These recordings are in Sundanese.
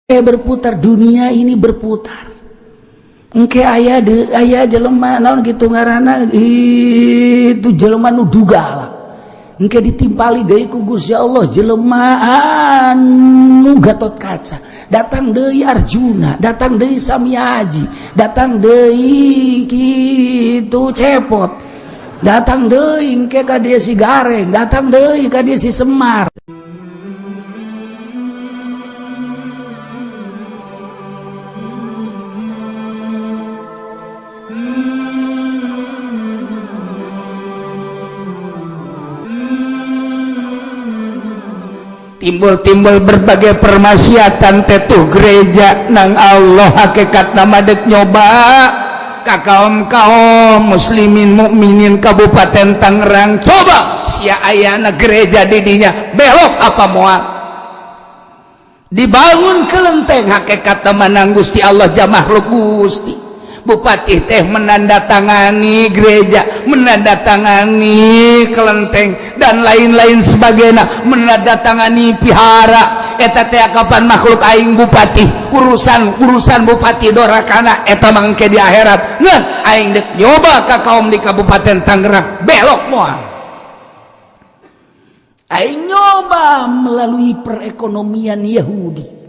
Berputar, dunia ini berputar. Engke aya de aya jelema, naon gitu ngaranna, itu jelema nu duga lah. Engke ditimpali deui ku Gusti Allah jelema anu Gatot Kaca, datang deui Arjuna, datang deui Samiaji, datang deui kitu Cepot, datang deui engke ka dieu si Gareng, datang deui ka dieu si Semar. Timbul-timbul berbagai permaksiatan tetuh gereja nang Allah hakikat nama dek nyoba ka kaum kaum muslimin mukminin Kabupaten Tangerang. Coba sia ayana gereja didinya, belok apa moal? Dibangun kelenteng, hakikat menang Gusti Allah jang makhluk Gusti. Bupati teh menandatangani gereja, menandatangani kelenteng, dan lain-lain sebagainya, menandatangani pihara. Eta teh kapan makhluk aing bupati, urusan urusan bupati dorakana eta mangke di akhirat. Ngan aing dek nyoba ka kaum di Kabupaten Tangerang, belok moal? Aing nyoba melalui perekonomian Yahudi.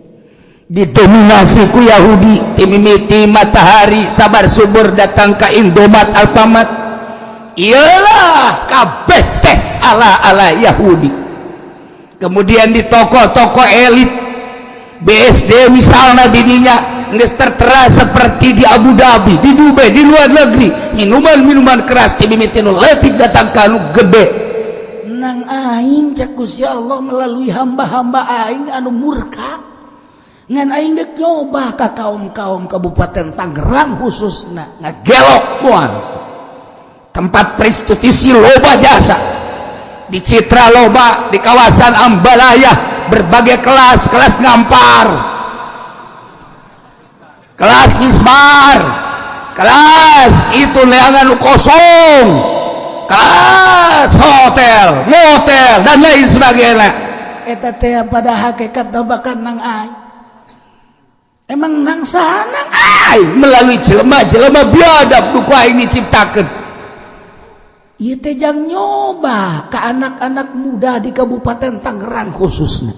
Didominasi ku Yahudi timimiti matahari sabar subur datang ke Indomat, Alfamart, iyalah kabeh teh ala ala Yahudi. Kemudian di toko-toko elit BSD misalnya, didinya geus tertera seperti di Abu Dhabi, di Dubai, di luar negeri, minuman-minuman keras timimiti nu leutik datang ka nu gede. Nang aing cek Gusti Allah melalui hamba-hamba aing anu murka, ngan aing dek nyoba ka kaum-kaum Kabupaten Tangerang khususna, ngagelok moal? Tempat prostitusi loba, jasa di Citra loba, di kawasan Ambalaya berbagai kelas, kelas ngampar, kelas mismar, kelas itu leangan kosong, kelas hotel, motel, dan lain sebagainya. Eta teh pada hakikat bahkan nang aing emang nang sana. Aing melalui jelema-jelema biadab nu ku aing diciptakeun. Ieu teh jang nyoba ke anak-anak muda di Kabupaten Tangerang khususnya.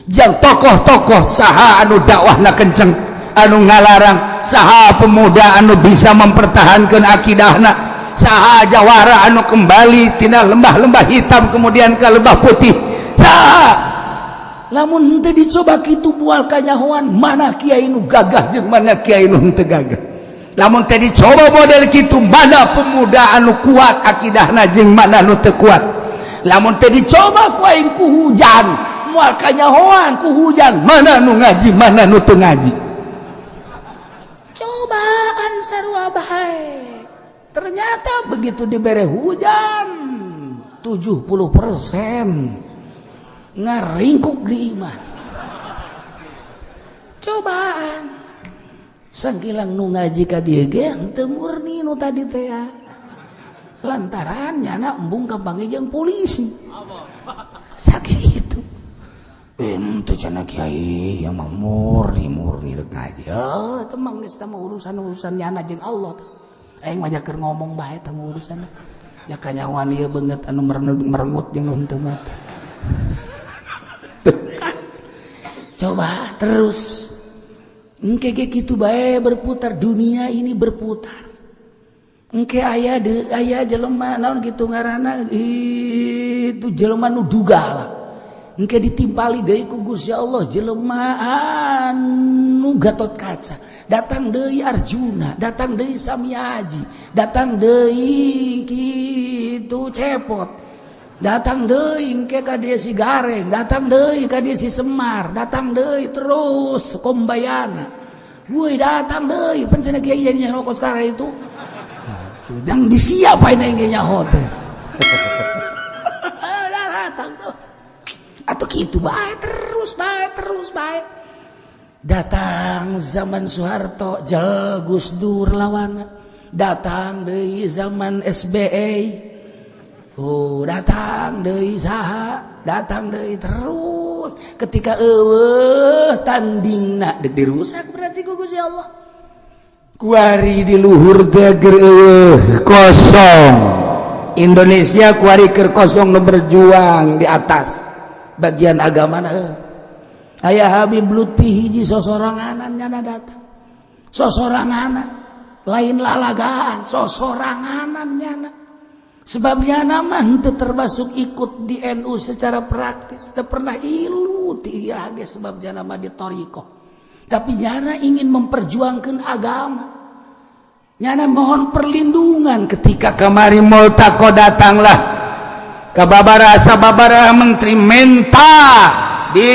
Jang tokoh-tokoh saha anu dakwahna kenceng, anu ngalarang saha, pemuda anu bisa mempertahankan akidahna saha, jawara anu kembali tina lembah-lembah hitam kemudian ke lembah putih saha? Lamun henteu dicoba kitu, moal kanyahoan mana kiai nu gagah jeung mana kiai nu henteu gagah. Lamun teh dicoba model kitu, mana pemuda anu kuat akidahna jeung mana nu teu kuat. Lamun teh dicoba ku aing ku hujan, moal kanyahoan ku hujan mana nu ngaji, mana nu teu ngaji. Cobaan sarua bae. Ternyata begitu dibere hujan, 70% ngaringkuk di imah. Cobaan sangkilang nu ngaji ka dieu ge henteu murni nu tadi teh ya. Lantaran nyana embung kapanggih jeung polisi sakitu ente cenah kiai yang mah murni murni rek ngaji. Oh, itu mah geus mah urusan-urusan nyana jeung Allah tuh. Aing mah keur ngomong bae tah urusan. Ya kanyahoan ieu beungeut anu merengut jeung nu henteu mah. Coba terus. Engke ge kitu bae berputar, dunia ini berputar. Engke aya de aya jelema, naon gitu ngaranna, itu jelema nu duga lah. Engke ditimpali deui ku Gusti Allah jelema anu Gatot Kaca, datang deui Arjuna, datang deui Samiaji, datang deui kitu Cepot, datang deui engke ka dieu si Gareng, datang deui ka dieu si Semar, datang deui terus kombayana. Woi, datang deui pan cenah kiai jadi nyaho kos sekarang itu. Tuh, dan disiapain aing ge nyaho teh. Datang tuh. Atau kitu bae terus bae terus bae. Datang zaman Soeharto, jel Gus Dur lawan. Datang deui zaman SBY. Oh, datang deui saha, datang deui terus. Terus ketika euweuh tandingna, dek dirusak berarti ku Gusti Allah. Kuari di luhur teh keur euweuh, kosong. Indonesia kuari keur kosong, nu berjuang di atas bagian agama na aya Habib Lutfi hiji, sosoranganan nyana datang, sosoranganan, lain lalagaan, sosoranganan nyana, sebabnya nama henteu termasuk ikut di NU secara praktis, teu pernah ilu ti ge, sebab nyana mah di thoriqoh. Tapi nyana ingin memperjuangkan agama, nyana mohon perlindungan. Ketika kemari multaqo, datanglah ke babara sababara menteri, menta di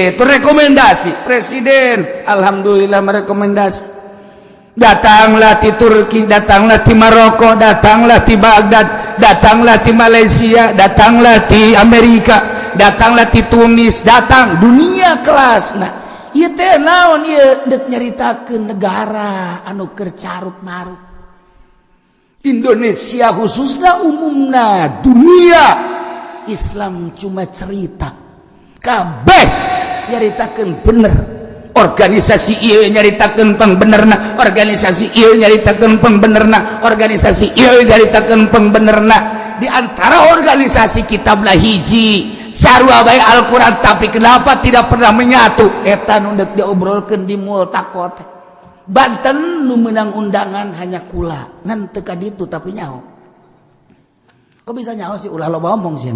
itu rekomendasi presiden. Alhamdulillah merekomendasi. Datanglah di Turki, datanglah di Maroko, datanglah di Baghdad, datanglah di Malaysia, datanglah di Amerika, datanglah di Tunis, datang dunia kelas. Nah, ieu teh naon ieu? Dek nyaritakeun negara anu keur carut marut. Indonesia khususnya, umumna dunia. Islam cuma cerita, kabeh nyaritakeun bener. Organisasi ieu nyaritakeun pangbenerna, organisasi ieu nyaritakeun pangbenerna, organisasi ieu nyaritakeun pangbenerna. Di antara organisasi kitablah hiji, sarua bae Al-Qur'an, tapi kenapa tidak pernah menyatu? Eta nu deuk diobrolkeun di multaqo teh. Banten nu menang undangan hanya kula, ngan teu ka ditu, tapi nyaho. Kok bisa nyaho sih? Ulah loba omong sih,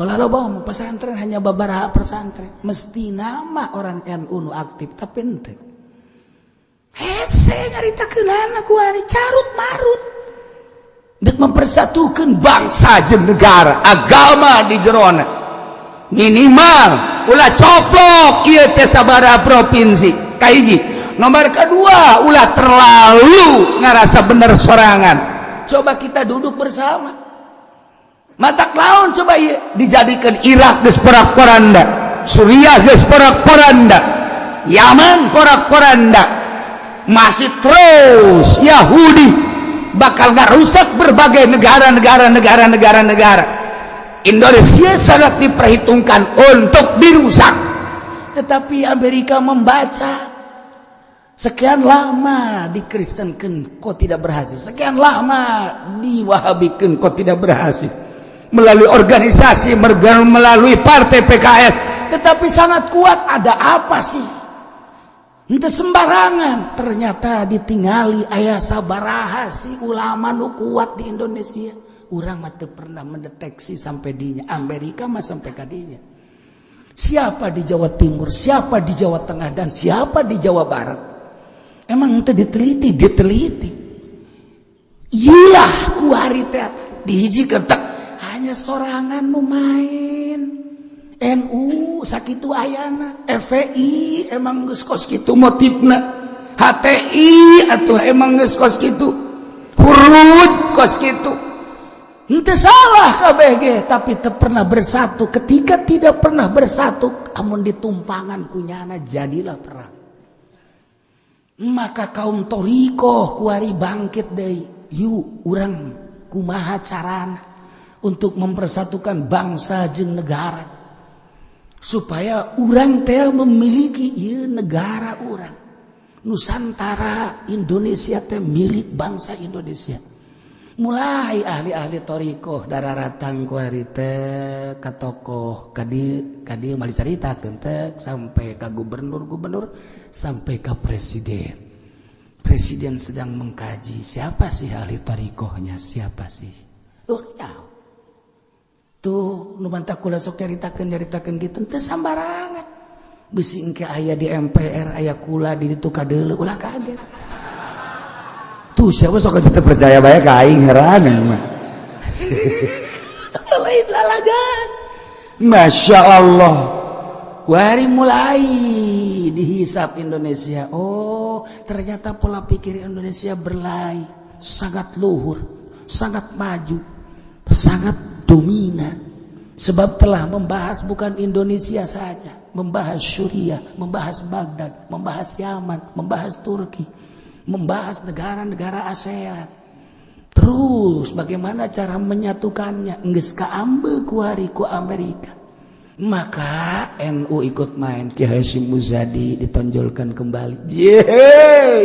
ulah loba omong. Pesantren hanya beberapa pesantren, mesti nama orang NU nu aktif, tapi ente hese nyaritakeun kuari carut marut dek mempersatukan bangsa jeung negara, agama di jerona. Minimal ulah coplok ieu teh sabaraha provinsi. Kahiji, nomor kedua, ulah terlalu ngerasa bener sorangan. Coba kita duduk bersama, matak laun coba ieu. Dijadikan Irak geus porak-poranda, Suriah geus porak-poranda, Yaman porak-poranda, masih terus Yahudi bakal ngarusak berbagai negara-negara, negara-negara, negara. Indonesia sangat diperhitungkan untuk dirusak. Tetapi Amerika membaca, sekian lama dikristenkan kok tidak berhasil, sekian lama diwahabikan kok tidak berhasil, melalui organisasi, melalui partai PKS. Tetapi sangat kuat. Ada apa sih? Ente sembarangan. Ternyata ditingali aya sabaraha sih ulama nu kuat di Indonesia. Urang mah teu pernah mendeteksi sampai dinya. Amerika mah sampai kadinya. Siapa di Jawa Timur, siapa di Jawa Tengah, dan siapa di Jawa Barat? Emang itu diteliti, diteliti. Iyalah, kuari teh dihijikeun tek hanya sorangan nu main. NU sakitu ayana, FPI emang geus kos kitu motifna, HTI atuh emang geus kos kitu, hurut kos kitu. Henteu salah KBG, tapi teu pernah bersatu. Ketika tidak pernah bersatu, amun ditumpangan kunyana jadilah perang. Maka kaum thoriqoh kuari bangkit deui. Yuk, urang kumaha carana untuk mempersatukan bangsa jeung negara, supaya urang teh memiliki ieu negara urang Nusantara. Indonesia teh milik bangsa Indonesia. Mulai ahli-ahli thoriqoh daratang kuari teh ka tokoh kadi kadi, mali caritakeun teh sampai ka gubernur-gubernur, sampai ke presiden. Presiden sedang mengkaji siapa sih ahli thoriqohnya, siapa sih. Oh ya, tuh nu mantak kula sok nyaritakeun nyaritakeun gitu teu sambarangan. Bisi engke aya di MPR aya kula di ditu kadeuleu, ulah kaget. Tuh, siapa sok teu percaya bae ka aing, heran mah. Lain lalagan. Masya Allah. Wari mulai dihisap Indonesia. Oh, ternyata pola pikir Indonesia berlai, sangat luhur, sangat maju, sangat dominan. Sebab telah membahas bukan Indonesia saja, membahas Suriah, membahas Baghdad, membahas Yaman, membahas Turki, membahas negara-negara ASEAN. Terus bagaimana cara menyatukannya? Geus kaambe kuari ku Amerika. Maka NU ikut main, Ki Hasyim Muzadi ditonjolkan kembali. Yeay,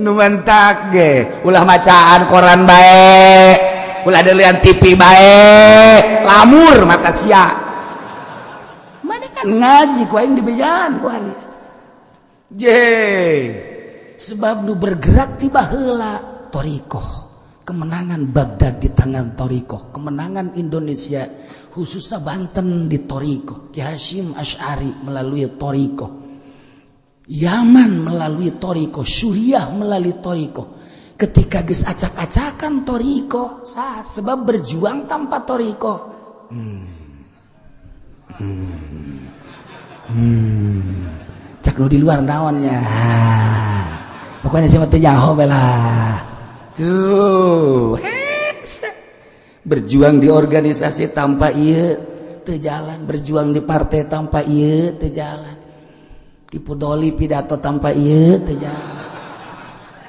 nu mantak ge ulah macaan koran bae, ulah delian TV bae, lamur mata sia. Mana kan ngaji ku aing dibejaan ku ari. Je. Sebab nu bergerak tiba heula thoriqoh. Kemenangan Baghdad di tangan thoriqoh, kemenangan Indonesia khususnya Banten di thoriqoh, Ki Hasyim Asy'ari melalui thoriqoh, Yaman melalui thoriqoh, Suriah melalui thoriqoh. Ketika geus acak-acakan thoriqoh sah, sebab berjuang tanpa thoriqoh. Cak nu di luar naonnya. Pokoknya sih mah teu nyaho we lah. Tuh, hese. Berjuang di organisasi tanpa ieu teu jalan, berjuang di partai tanpa ieu teu jalan. Tipu doli pidato tanpa ieu teu jalan.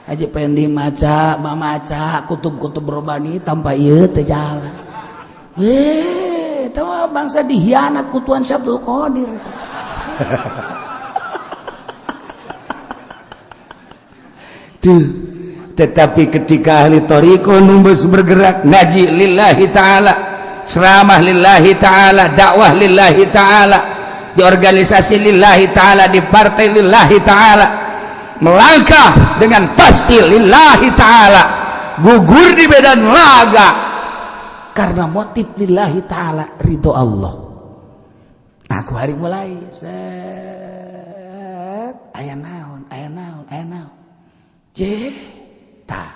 Haji Pendi maca, mamaca kutub-kutub robani tanpa ieu teu jalan. Weh, tahu bangsa dihianat ku Tuan Syekh Abdul Qadir. Tuh. Tetapi ketika ahli thoriqoh numbus bergerak ngaji lillahi ta'ala, ceramah lillahi ta'ala, dakwah lillahi ta'ala, di organisasi lillahi ta'ala, di partai lillahi ta'ala, melangkah dengan pasti lillahi ta'ala, gugur di medan laga karena motif lillahi ta'ala, ridho Allah. Aku hari mulai set aya naon, aya naon, aya naon. Je tah,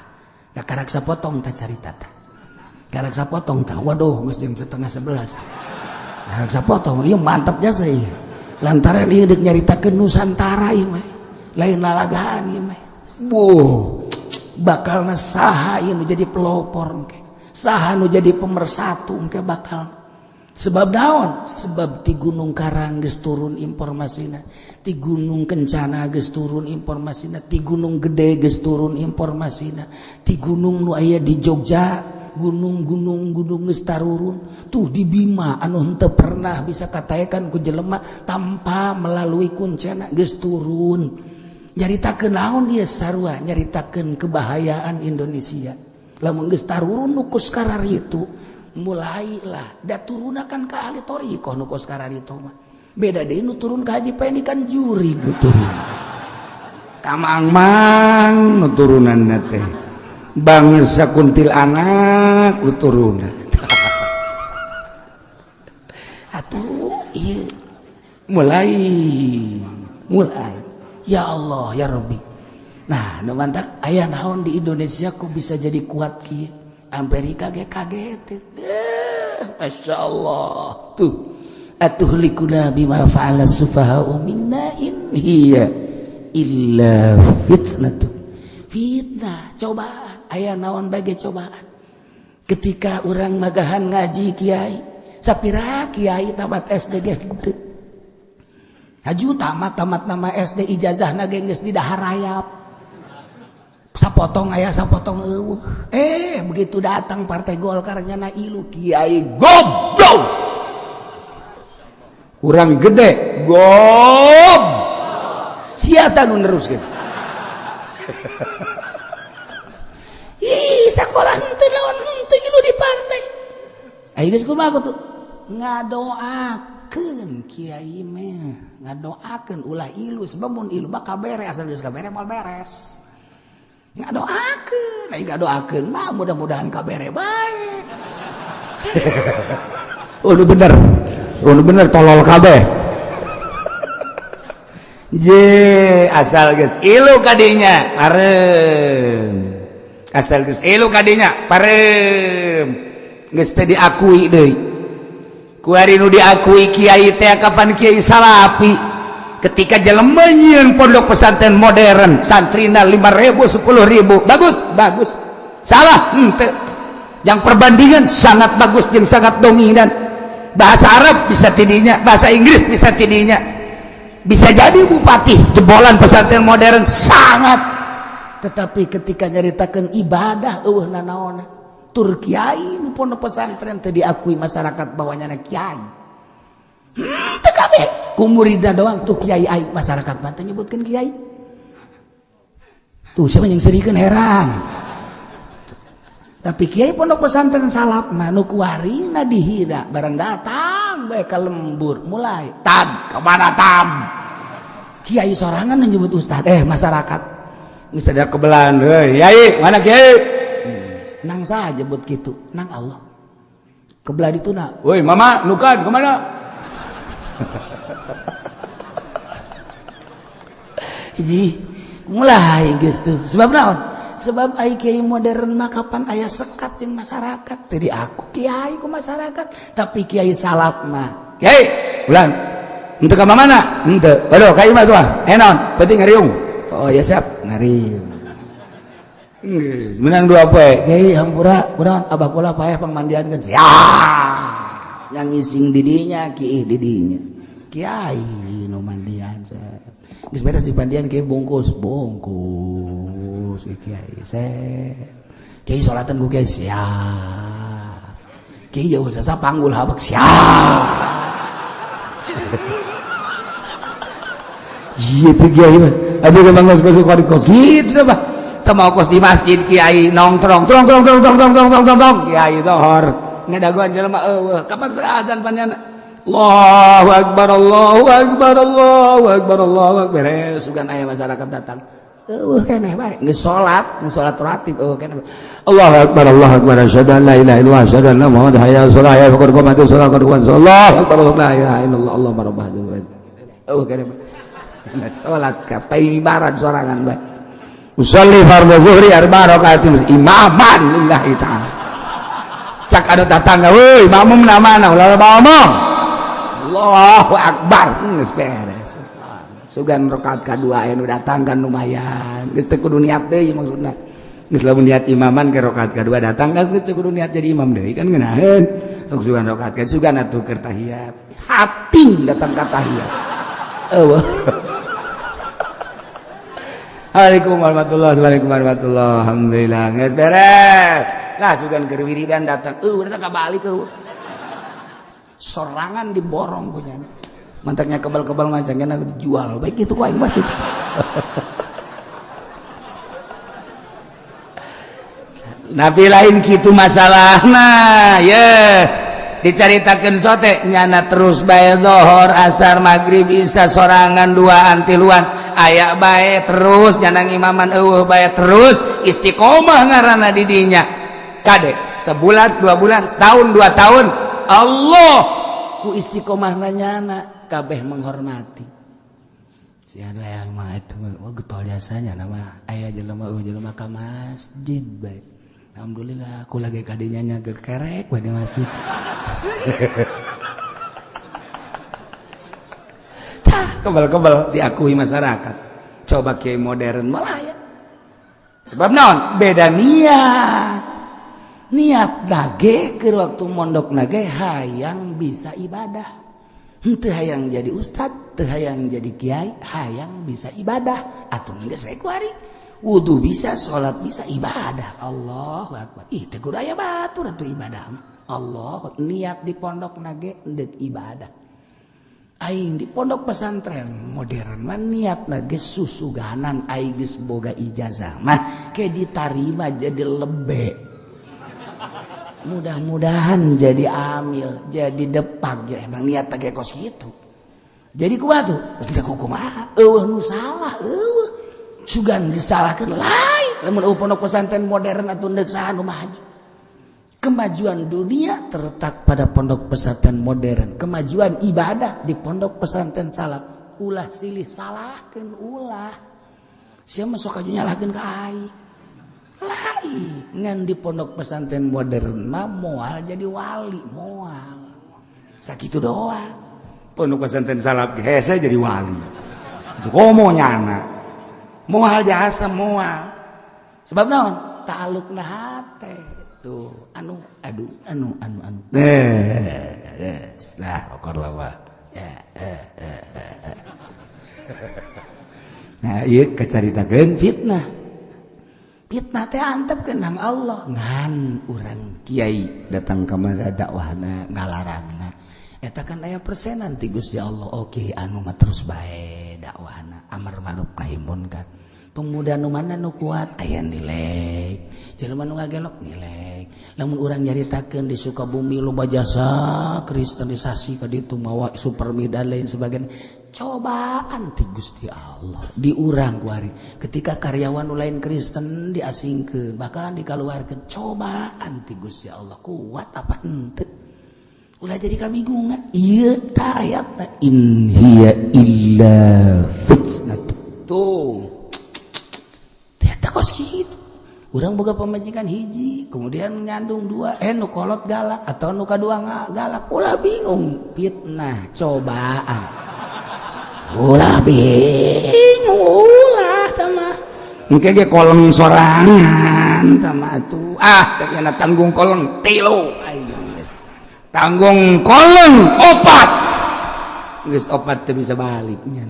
karak sapotong tah carita tah. Karak sapotong tah. Waduh, geus jam 10.30. Karak sapotong, ieu mantap jasa ieu. Lantaran ieu deuk nyaritakeun Nusantara ieu mah. Lain lalagaan ieu mah. Buh, bakalna saha ieu nu jadi pelopor engke. Saha nu jadi pemersatu engke bakal. Sebab naon? Sebab ti Gunung Karang geus turun informasina, ti Gunung Kencana geus turun informasina, ti Gunung Gede geus turun informasina, ti gunung nu aya di Jogja, gunung-gunung gunung geus tarurun. Tuh di Bima anu henteu pernah bisa kataekan ku jelema tanpa melalui kuncena geus turun. Nyaritakeun naon ieu sarua? Nyaritakeun kebahayaan Indonesia. Lamun geus tarurun nu kos kararitu, mulailah da turunakan ke ahli thoriqoh nu kos kararitu mah. Beda deui nu turun ka Haji Pendi kan juri nu turun. Kamang-mang nu turunanna teh bangsa kuntilanak nu turunan. Atuh ieu mulai mulai ya Allah ya Rabbi. Nah, nu mantak aya naon di Indonesia kok bisa jadi kuat kieu? Amerika ge kaget. Masya Allah. Tuh. Atuhlikuna bima fa'ala sufaha'u minna in hiya illa fitnatu. Fitnah, cobaan. Aya naon bagi cobaan. Ketika orang magahan ngaji kiai, sapira kiai tamat SD ge henteu. Haju tamat tamat nama SD ijazahna ge geus didahar rayap. Sapotong aya sapotong eueuh. Begitu datang Partai Golkar nyana ilu kiai goblok. Kurang gede gob. Sia nu neruskeun. Ih, sakola henteu naon henteu ilu di partai. Ayo geus kumaha tuh? Ngadoakeun kiai mah, ngadoakeun ulah ilu sebab mun ilu mah kabere, asal geus kabere moal beres. Ngadoakeun, aing ngadoakeun mah mudah-mudahan kabere bae. Oh, nu bener. Oh, nu bener tolol kabeh. Je, asal geus ilu kadinya, parem. Asal geus ilu kadinya, parem. Geus teu diakui deui. Kuari nu diakui kiai teh kapan kiai salapi. Ketika jelema nyieun pondok pesantren modern, santrina 5.000 10.000, bagus, bagus. Salah, henteu. Yang perbandingan sangat bagus jeung sangat dominan. Bahasa Arab bisa tidinya, bahasa Inggris bisa tidinya. Bisa jadi bupati jebolan pesantren modern sangat. Tetapi ketika nyaritakeun ibadah eueuh nanaona. Tur kiai nu pondok pesantren teu diakui masyarakat bahwa nyana kiai. Teu kabeh ku muridna doang tuh kiai aing masyarakat mah teu nyebutkeun kiai. Tuh siapa yang serikeun heran. Tapi kiai pondok pesantren salaf mah nu kuarina dihina barang datang bae ka lembur mulai tad kemana tam. Kiai sorangan menyebut ustad masyarakat geus ada kebelan heuy yai mana kiai nang saha jebut kitu nang Allah kebelah dituna woi mama nukan kemana. Hiji mulai geus tuh sebab naon sebab ai kiai modern mah kapan aya sekat jeung masyarakat tadi aku kiai ku masyarakat tapi kiai salaf mah kiai bulan henteu ka mana henteu aduh ka imah tuh naon penting ngariung oh ya siap ngariung geus menang dua poe kiai hampura kunaon abah kula paeh pangmandian kan siap yang ngising didinya kiai didinya kiai nu mandian geus beres di pandian kiai bungkus bungkus kiai set kiai salatan ku kiai siap kiai jauh sasa panggul habak siap. Gitu kiai mah aduh emang kos kos kos gitu mah teu mau kos di masjid kiai nongkrong trong trong trong trong trong trong trong trong kiai zohor ngadaguan jelema eueuh kapan adzan panjana Allahu akbar Allahu akbar Allahu akbar Allahu akbar beres sugan aya masyarakat datang eueuh keneh bae geus salat ratib eueuh keneh Allahu akbar Allahu akbar asyhadu an la ilaha illallah asyhadu anna muhammadan hayya 'alas shalah hayya 'alal qamati shalah qad qamati Allahu akbar la ilaha illallah Allahumma rabb hadzal eueuh keneh bae salat ka paimibaran sorangan bae usolli fardhu zuhri arba rakaatin imaman lillahi ta'ala cak ada tetangga woi makmum na mana ulah ngomong Allahu akbar geus beres sugan rakaat kadua anu datang kan lumayan geus teu kudu niat deui maksudna geus lamun niat imaman ke rakaat kadua datang geus teu kudu niat jadi imam deui kan ngeunaheun sugan rakaat kan sugan atuh keur tahiyat hating datang ka tahiyat eueuh. Assalamualaikum warahmatullahi wabarakatuh. Alhamdulillah geus beres lah sugan keur wiridan datang eueuh datang ka balik eueuh sorangan diborong punya mantaknya kebal-kebal macamnya dijual baik itu ku aing masih. Nabi lain kitu masalahna ye dicaritakeun sote nyana terus bae zohor asar maghrib isya sorangan duaan tiluan aya bae terus nyana ngimaman eueuh bae terus istiqomah ngaranna di dinya kade sebulan 2 bulan setahun 2 tahun Allah ku istiqomah nyana kabeh menghormati si ada yang mah itu wah getol jasanya nama aya jelema eueuh jelema ka masjid bae alhamdulillah aku lagi kadinya nyager kerek bae di masjid. Tah kebal-kebal diakui masyarakat coba kiai modern malah ya sebab naon beda niat niat nage ke waktu mondok nage hayang bisa ibadah henteu hayang jadi ustad teu hayang jadi kiai hayang bisa ibadah atuh geus we ku ari wudu bisa salat bisa ibadah Allahu akbar ih teu kudu aya batur atuh ibadah mah Allah niat di pondok nage deuk ibadah aing di pondok pesantren modern mah niat nage susuganan aing geus boga ijazah mah ke ditarima jadi lebe mudah-mudahan jadi amil jadi depak ya emang niat tage kos kitu jadi kumaha tuh tidak kumaha eueuh nu salah eueuh sugan disalahkeun lain lamun eueuh pondok pesantren modern atuh deuk saha nu maju. Kemajuan dunia terletak pada pondok pesantren modern, kemajuan ibadah di pondok pesantren salaf. Ulah silih salahkeun ulah sia mah sok aju nyalahkeun ka aing lain ngan di pondok pesantren modern mah moal jadi wali moal sakitu doang pondok pesantren salaf hese jadi wali komo nyana moal jasa moal sebab naon ta'alluqna hate tuh anu aduh anu anu anu lah okor lawa nah ieu kacaritakeun fitnah fitnah teh antep kenang Allah ngan urang kiai datang ka mana dakwahna ngalarangna Eta kan aya persenan ti Gusti Allah. Oke, anu mah terus bae dakwahna, amar ma'ruf nahi munkar. Pemuda nu mana nu kuat aya nilai, jelema nu ngagelok nilai. Lamun urang nyaritakeun di Sukabumi loba jasa kristenisasi ka ditu mawa supermi dan lain sebagainya, cobaan ti Gusti Allah di urang kuari. Ketika karyawan nu lain Kristen diasingkeun, bahkan dikaluarkeun, cobaan ti Gusti Allah, kuat apa henteu? Ulah jadi kabingungan. Ieu ta ayatna, in hiya illa fitnah. Tuh, ternyata kos kitu. Urang boga pamajikan hiji, kemudian nyandung dua, nu kolot galak atau nu kadua galak, ulah bingung, fitnah, cobaan. Ulah bingung, ulah tama. Engke ge koleng sorangan tama atuh. Ah, ternyata tanggung koleng tilu. Ayo geus. Tanggung koleng opat. Geus opat teu bisa balik nya.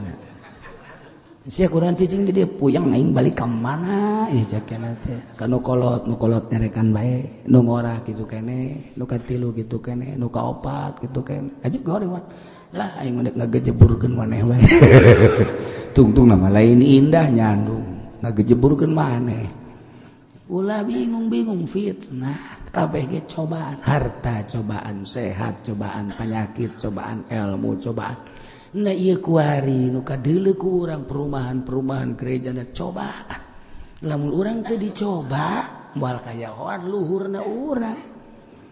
Sia kurang cicing di dia puyeng, aing balik ka mana ya, cek teh. Ka nu kolot, nu kolot nyarekan bae, nu ngora kitu kene, nu katilu kitu kene, nu kaopat kitu kene. Aju goreng lah, aing mah ngagejeburkeun maneh bae. Tungtung nama lain indah nyandung ngagejeburkeun maneh. Ulah bingung-bingung, fitnah kabeh ge cobaan, harta cobaan, sehat cobaan, penyakit cobaan, ilmu cobaan. Nah, iya, kuari nu kadeuleu ku urang perumahan-perumahan gereja na cobaan. Lamun urang teu dicoba, moal kayahoan luhurna urang.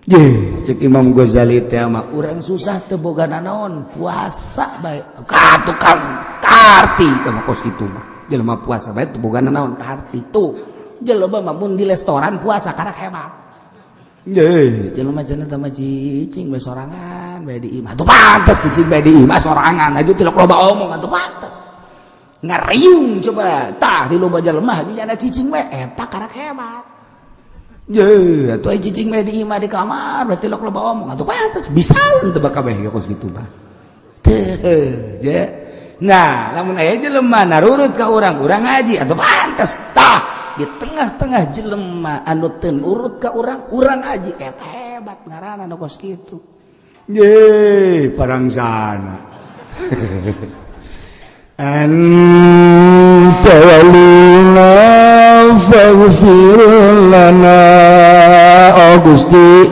Ye, cek Imam Ghazali teh mah, urang susah teu boga nanaon, puasa bae. Ka tukang karti teh mah kos kitu mah. Jelema puasa bae teu boga nanaon, karti tuh. Jelema mah mun di restoran puasa karak hebat. Ye, jelema cenah teh mah cicing bae sorangan bae di imah. Atuh pantes cicing bae di imah sorangan, aju tilok loba omong, atuh pantes. Ngariung coba, tah di loba jelema nya cicing bae eta karak hebat. Ye, atuh aya cicing bae di imah, di kamar berarti tilok loba omong, atuh pantes bisa teu kabeh kos kitu mah. Teu, je. Nah, lamun aya jelema narurut ka urang, urang ngaji, atuh pantes. Tah, di tengah-tengah jelema anu teu nurut ka urang, urang ngaji, eta hebat ngaranna nu kos kitu. Ye, parang sana. Anta walina faghfir lana. Oh Gusti,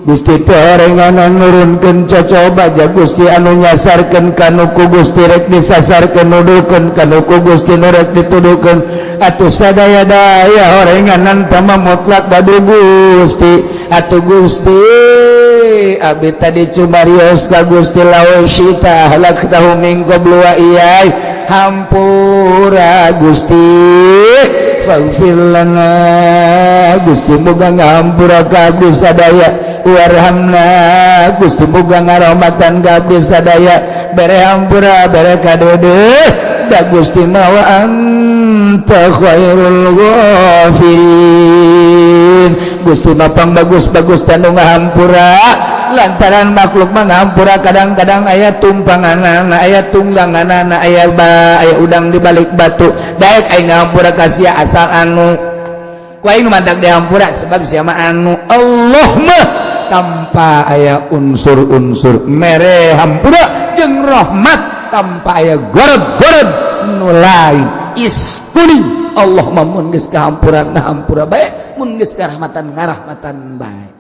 Gusti teh orenganan nurunkeun cocoba ja Gusti, anu nyasarkeun kanu ku Gusti rek disasarkeun, nuduhkeun kanu ku Gusti nu rek dituduhkeun. Atuh sadaya-daya orenganan tama mutlak badu Gusti. Atuh Gusti, abdi tadi cumarios ka Gusti, law syi'ta ahlaktahum min qablu wa iyyaya, hampura Gusti, faghfir lana. Gusti, muga ngahampura ka abdi sadaya, warhamna. Gusti, muga ngarahmatan ka abdi sadaya, bere hampura, bere kadede da Gusti mah wa anta khairul ghafirin. Gusti mah pang bagus-bagus tanu ngahampura, lantaran makhluk mah ngahampura kadang-kadang aya tumpanganana, aya tungganganana, aya ba aya udang di balik batu. Daek aing ngahampura ka sia asal anu ku aing nu mantak dihampura sebab sia mah anu. Allah mah tanpa aya unsur-unsur mere hampura jeung rahmat, tanpa aya gorod-gorod nu lain ispuni. Allah mah mun geus kahampura ngahampura bae, mun geus karahmatan ngarahmatan bae.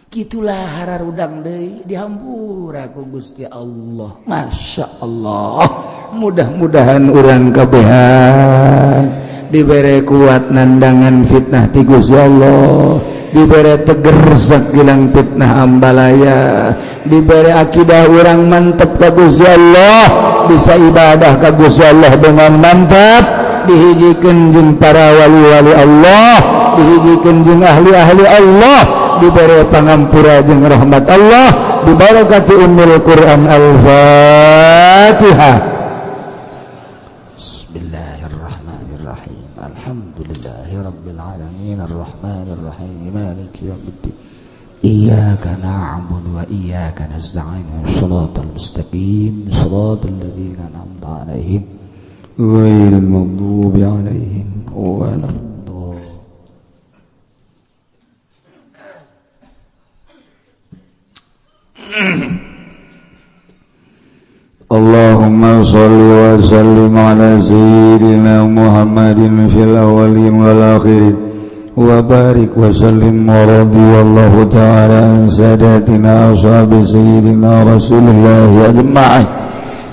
Gitulah, hararudang deui dihampura ku Gusti Allah. Masya Allah, mudah-mudahan urang kabehan dibere kuat nandangan fitnah ti Gusti Allah, dibere teger sakilang fitnah ambalaya, dibere akidah urang mantep ka Gusti Allah, bisa ibadah ka Gusti Allah dengan mantap, dihijikeun jeung para wali-wali Allah, dihijikeun jeung ahli-ahli Allah, dibere pangampura jeung rahmat Allah, dibarakati ummul Quran. Al-Fatihah. Bismillahirrahmanirrahim. Alhamdulillahi rabbil alamin, arrahmanir rahim, maliki yaumiddin. Iyyaka na'budu wa iyyaka nasta'in. Shiratal mustaqim, shiratal ladzina an'amta 'alaihim, ghairil maghdubi 'alaihim waladdallin. اللهم صل وسلم على سيدنا محمد في الأولين والآخرين وبارك وسلم، ورضي الله تعالى عن ساداتنا أصحاب سيدنا رسول الله أجمعين.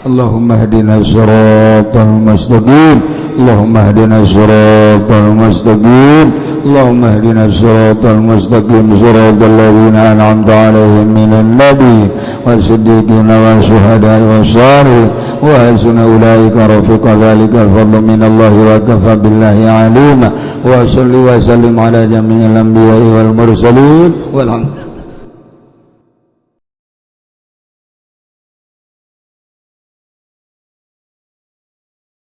اللهم اهدنا الصراط المستقيم، اللهم اهدنا الصراط المستقيم، اللهم اهدنا الصراط المستقيم، صراط الذين أنعمت عليهم من النبي والصديقين والشهداء والصالحين، وحسن أولئك رفيقا. ذلك الفضل من الله وكفى بالله عليما. وصل وسلم على جميع الأنبياء والمرسلين، والحمد.